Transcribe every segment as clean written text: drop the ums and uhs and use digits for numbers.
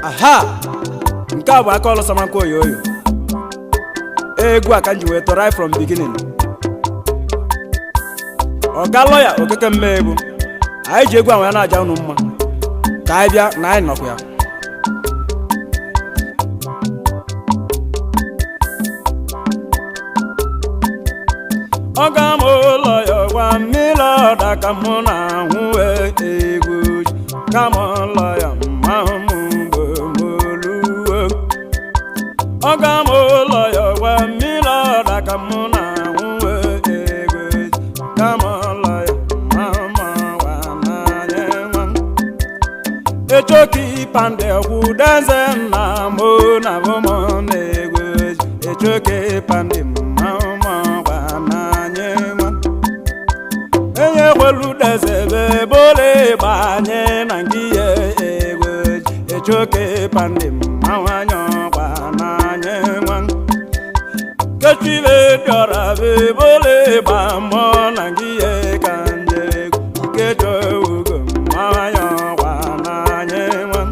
Aha, nke a bụ aka ọlụ Samanko Oyoyo. Egwu a ka m ji wee tọrọ right from beginning. Ọga lọya Okeke Mmegbu, anyị ji egwu a wee na-aja unu mma ka anyị bịa na anyị nọkwa ya. Ọga m ụlọ ya gwa mmiri ọda ka mụ na-ahụ egwu kama ụlọ ya mma m mgbe moluo. Ọga m ụlọ ya gwa mmiri ọda ka mụ na-ahụ egwu kama ụlọ ya mma m gwa n'anya nwa. Echoki pande kwudeze nna m na bụm na-egwu echoki pande mma m gwa n'anya nwa. Enye kwelu dezebe bole gbanye na ngiye egwu echoke pande mma gwa n'anya nwa. Kechibe dọra be bole gba mọ na ngiye ka nje ikecho ugo mma gwa n'anya nwa.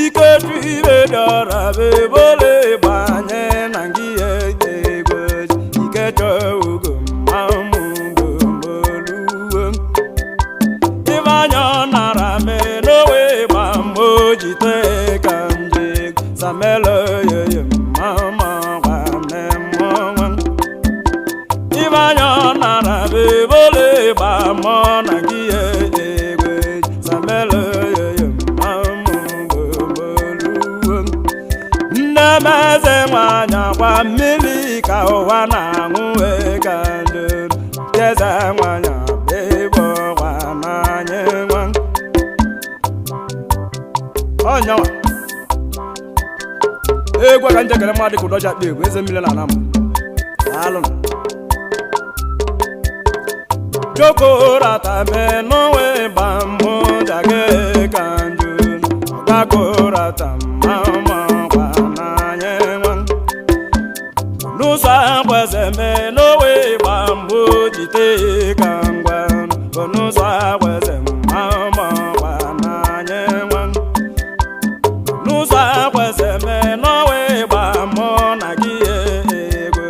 Ikechibe dọra be bole gbanye na ngiye egwu ikecho ugo mma mgbe. Ifeanya nara me n'owe gba mbo jite ka nje samelo yoyo mama gwa ne mmanwa. Ifeanya nara be bole gba mọ na ngiye egwe samelo yoyo mama mgboluo. Nne m eze nwanyị akwa mmiri ka ụwa na-aṅụ ka nje eze nwanyị abịbọ gwa n'anya nwa. Ọnyanwa egwu ka njekere mmadụ ka ụdọji akpa egwu eze mmiri na anam daalụ. Jokorata menuwe gbamụ jage ka nju ọgakorata mama gwa n'anya nwa. N'ụzọ akweze menuwe gbamụ jite ka ngwa n'ụzọ akweze mama gwa n'anya nwa. N'ụzọ akweze menuwe gbamụ na gị egwu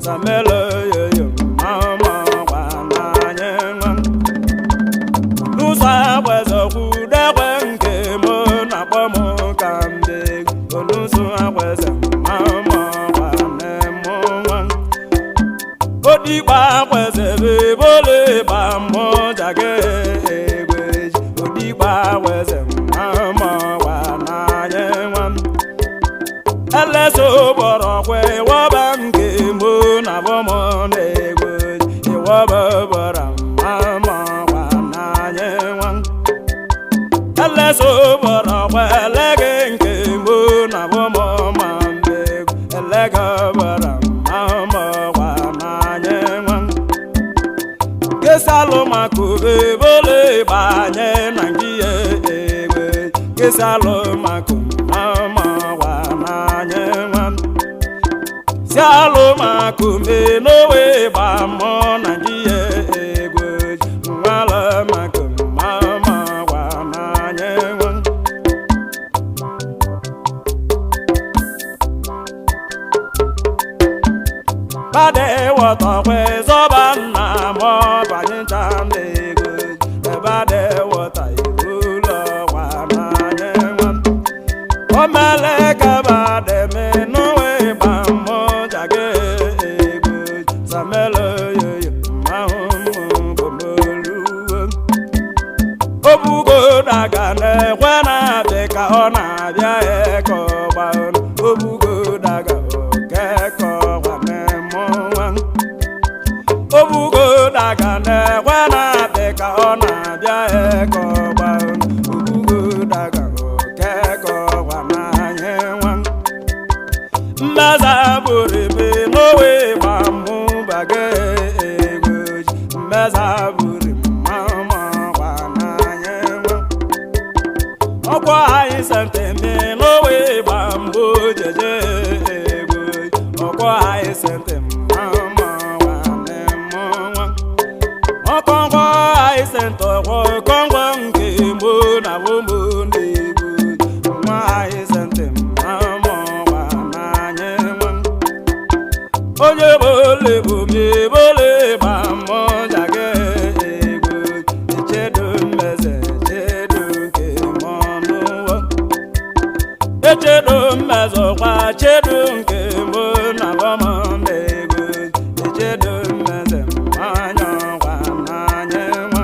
samelo yoyo mama gwa n'anya nwa. N'ụzọ akweze kwudekwe nke mụ na-akpọ m ka mbe n'ụzọ akweze mama gwa nne nwa. Odigbo akweze bebole gba mụ jage egwe odigbo akweze mama gwa n'anya nwa. Eleso gbọrọ kwe ịwọba nke mụ na bọmọ na-egwe ịwọba bọrọ mama gwa n'anya nwa. Eleso gbọrọ kwe elege nke mụ na bọmọ ma mbe elege bọrọ mama gwa n'anya nwa. Kesalụ maka obebole gbanye na ngiye egwe kesalụ maka mama gwa n'anya nwa. Sialụ maka ome n'owe gba mọ na ngiye egwe nwala maka mama gwa n'anya nwa. Bade wọtọkwe zọba nna m banye ncha n'ego ebade wọta iru ụlọ gwa n'anya nwa. Omele kaba deme n'owe gba mọ jage ego samelo yoyo mahụ mgbomoluo. Obugo daga na-ekwe na-abịa ka ọ na-abịa eke ọgba obugo daga okeke ọgwa na-eme nwa. Obugo daga na-ekwe na-abịa ka ọ na-abịa eke ọgba obugo daga okeke ọgwa n'anya nwa. Mmeza bụrụ ebe n'owe gba mụ baga egwu mmeza bụrụ mama gwa n'anya nwa. Ọkwa anyị senteme n'owe gba mbụ jeje egwu ọkwa anyị sentem mama gwa nne nwa. Ọkọngwọ anyị sentọkwọ kọngwọ nke mụ na ụmụ na-egwu nwa anyị. chefu mebole gbamọ jage egwu echedo mmeze chedo nke mọnụwo echedo mmezọkwa chedo nke mụ na bọmọ na-egwu echedo mmeze mmanya ọkwa n'anya nwa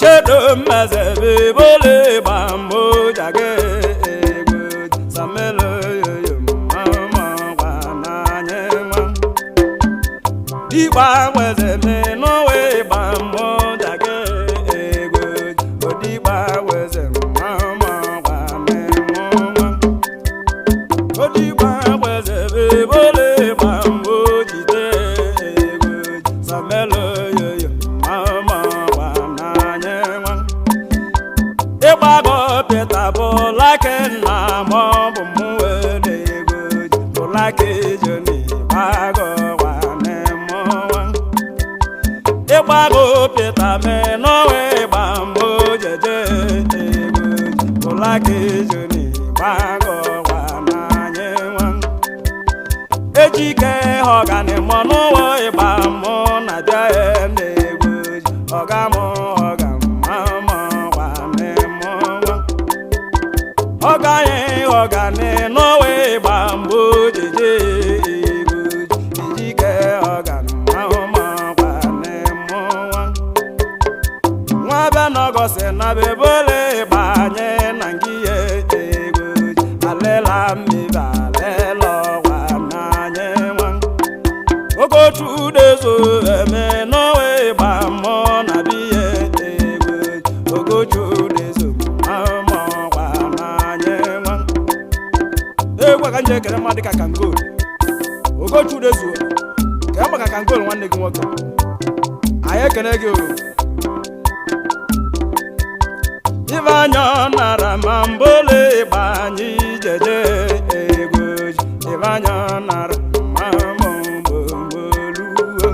chedo mmeze bebole gbamọ jage egwu samelo yoyo mama ọkwa n'anya nwa dịgba nweze menụwe gbamọ jage egwu odigba nweze mama ọkwa n'enwe nwa odigba nweze bebole gbamọ jide egwu samelo yoyo mama ọkwa n'anya nwa ịgbago pịta bụ laki nna ma ọ bụ mụ were ego bụ laki joni gbago nwanne mụnwa ịgbago pịta menọwe ịgba mbụ jeje ego bụ laki joni gbago nwanne nwa ejike ọgani mọ n'ụwa ịgba mụ na bịa na-egwu ọga mụ ọga mma nwanne mụnwa ọganye ọgani n'ụwa ịgba mbụ jeje egwu ejike ọgani mma nwanne mụnwa nwa bịa n'ọgọsị na bebole ịgbanye na ngiye egwu alela mmibe alela ọgwa n'anya nwa ogochudezo eme n'ọwa ịgba mmụọ na biye egwu ogochudezo mmụọ ọgwa n'anya nwa Egwu aka nje ekele mmadụ ka kangol ogochudezuo ka maka kangol nwanne gị nwoke anyị ekene gị o. Ifeanya nara ma mbole ịgbanye ijeje egwu Ifeanya nara ma mgbomgboluo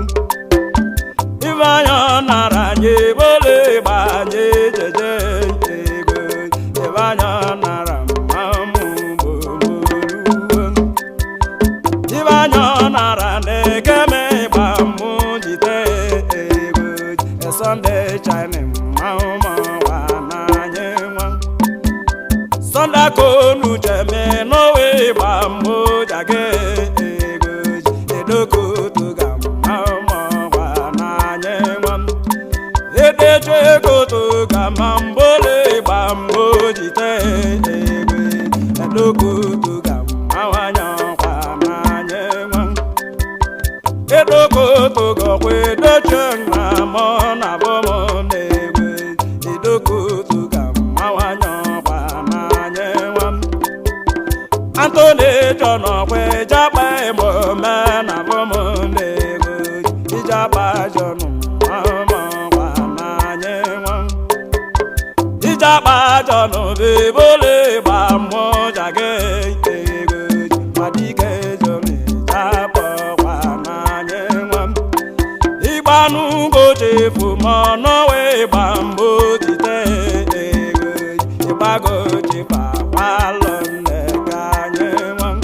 Ifeanya nara nye bole ịgbanye ijeje egwu Ifeanya nara ma mgbomgboluo Ifeanya nara na-ekeme ịgba mụ jide egwu Sọnde China mmanwụ nwa n'anya nwa Sọnde konu jeme n'owe ịgba mụ jage egwu edoko toga mmanwụ nwa n'anya nwa edeche koto ga ma mbole ịgba mụ jide egwu edoko toga mmanwụ anya kwa n'anya nwa edokotogokwa edoche nna mọ na bọmọ na-egwe edokotoga mmawanye ọkwa n'anya nwa m Antoni John ọkwa ịjagba emome na bọmọ na-egwe ijagba John mmawanye ọkwa n'anya nwa m ijagba John bebole gba mmụọ jage egwe madike John ijagba ọkwa n'anya nwa m ịgbanụgo chefu ma ọnọwe ịgba mbụ tite ego ịgbago chefu akwalọ nne ka anyị nwa m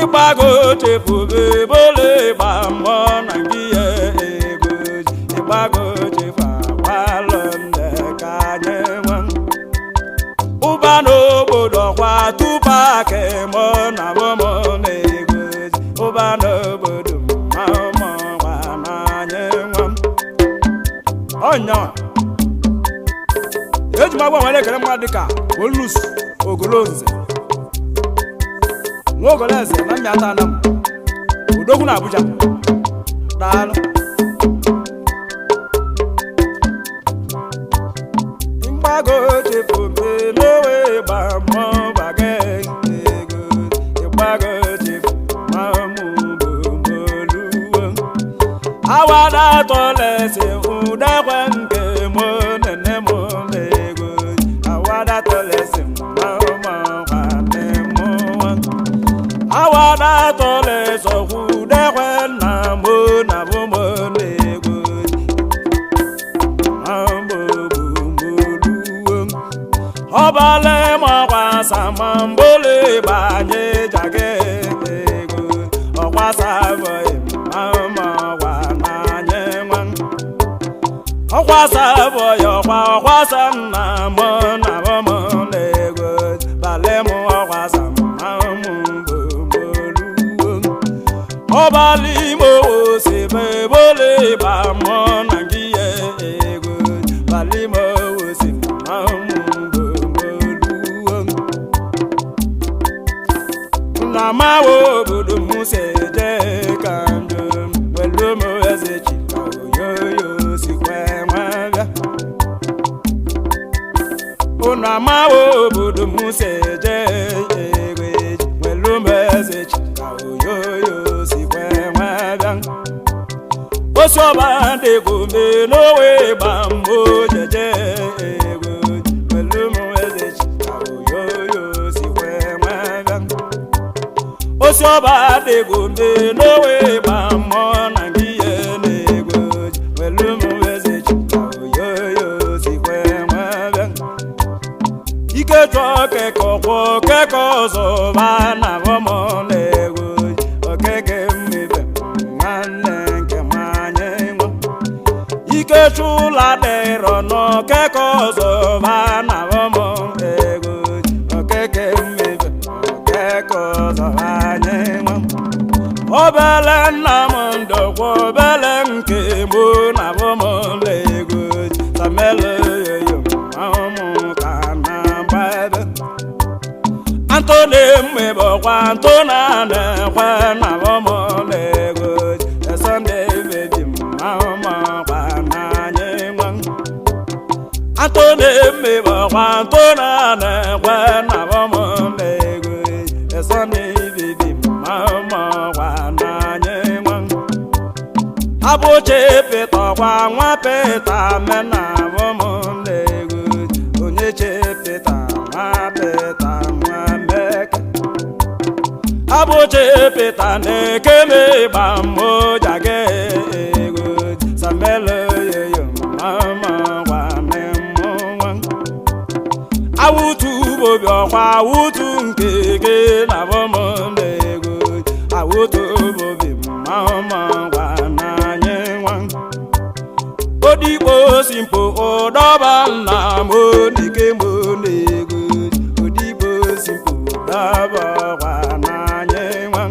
ịgbago chefu bebole ịgba mbọ na ngiye ego ịgbago chefu akwalọ nne ka anyị nwa m ụba n'obodo kwa tupu mọ na bọmọ na-ego ụba n'obodo mma nwa n'anya nwa m Ọnya eji m agwa nwere ekele mmadụ dịka Olus Ogolonze nwa Ogoleze na Mmịata Anam odogwu na Abuja daalụ. Mgbago chefu menowe gba mmụọ gbaga ego ịgbago chefu ma mụ gbomoluo awada tọlesi ụdakwa nke mụ nene mụ ego awada tọlesi mma nwanne mụ awada tọlesi ọkwụdakwa nna mụ na bụ mụ ego ọbale makwasa ma mbole banye jage ego ọkwasa Ọkwasa bụ ya ọkwa ọkwasa nna m na m na-ego balị m ọkwasa mma m gbogboruo ọbalị imo osibebole ịgba mọ na gị ya ego balị m osi mma m gbogboruo na mawo obodo m si eje ka njọ welu m eze chi ka oyoyo sikwe nwa bịa. Unu amawo obodo m si eje egwe welu m eze chi ka oyoyo sikwe nwa bịa. Osi ọba dịkwa ome n'owe gba mbụ jeje egwe welu m eze chi ka oyoyo sikwe nwa bịa. Osi ọba dịkwa ome n'owe gba mmụọ na gị ya na-egwe welu m eze chi ka oyoyo sikwe nwa bịa. Ike chọọ keke ọkwọ keke ọzọ ba na bọmọ na-egwu okeke mmebe nwanne nke nwanyị nwa. Ike chụla dịrọ n'okeke ọzọ ba na bọmọ egwu okeke mmebe okeke ọzọ anyị nwa. Obele nna m ndokwa obele nke mụ na bọmọ na-egwu samele yoyo mụ ka na-agba ebe Antoni mmebọkwa Antoni na-ekwe na bọmọ na-ego Sọnde bebi mma n'anya nwa. Antoni mmebọkwa Antoni na-ekwe na bọmọ na-ego Sọnde bebi mma n'anya nwa. Abụchi Pita kwa nwa Pita mena bọmọ na-ego onye che Pita nwa Pita nwa Meke. Abụchi Pita na-eke m ịgba mmoja gị ego samelo yoyo mama nwanne m nwa. Awụtu bobi ọkwa awụtu nke gị na bọmọ na-ego awụtu bobi mama nwanne anyị nwa. Odigbo simpo ụdọba nna m onike m na-ego odigbo simpo ụdọba ọkwa n'anyị nwa.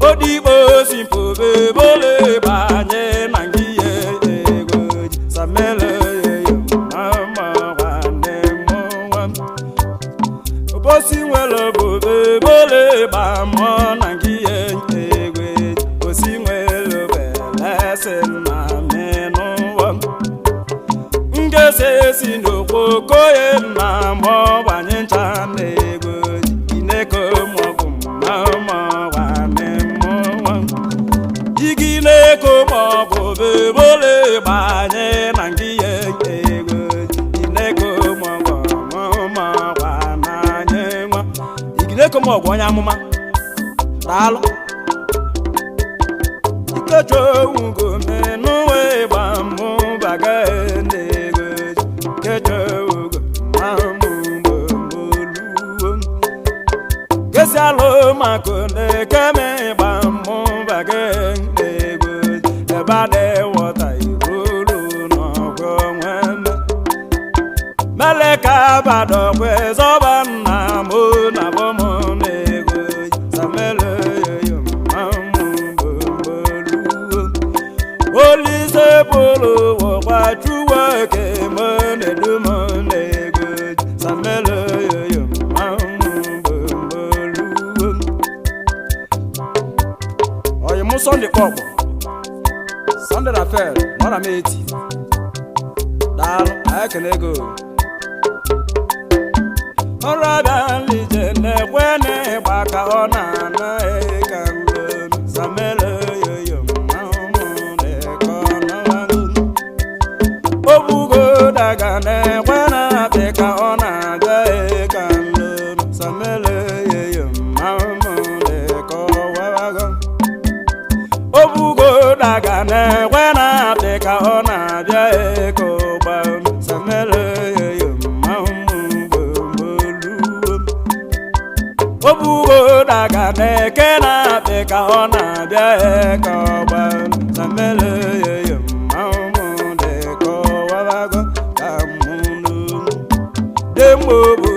Odigbo simpo bebole banye na ngiye ego samele yeyo mama nwanne m nwa. Obosi nwere bụ bebole ba mọ na ngiye egwe osi nwere belesi na menụwa. Ngese si n'okwokoye na mọ gbanye ncha na-ego ineko mọgwụ mma nwanne m nwa. Igi na-eko maọbụ bebole gbanye na ngiye ego ineko mọgwụ mma nwanne nwa. Igineko m ọgwụ onye amụma daalụ. Ikecho ugo menuwe gba mụ baga nego kecho ugo ma mụ moluo kesi alụ maka na-ekeme gba mụ baga nego ebe adị wọta iruru n'ọgwụ nweme meleka badọkwe zọba nna mụ na bọmụ nego samele yoyo ma mụ gbogboruo Olise bụrụ wọkwa chuwa keme na-edum na-ego samele yoyo ma mụ gbogboruo. Ọyị mụ Sọnde kpọkpọ Sọnde Rafael nọ na m eti daalụ anyị ekene ego. Ọrọbịa nlije na-ekwe n'ịgba ka ọ na-ana ịka nlo samele yoyo ma ụmụ na-ekọ n'ọnụ. Obugo daga na-ekwe na-abịa ka ọ na-abịa ịka nlo samele yoyo ma ụmụ na-ekọ wawago. Obugo daga na-ekwe na-abịa ka ọ na-abịa ịka ụgba samele yoyo ma ụmụ gbogboruo. Obugo daga na-eke na-abịa ka ọ na-abịa ịka ụgba samele yoyo ma ụmụ. Mma obu.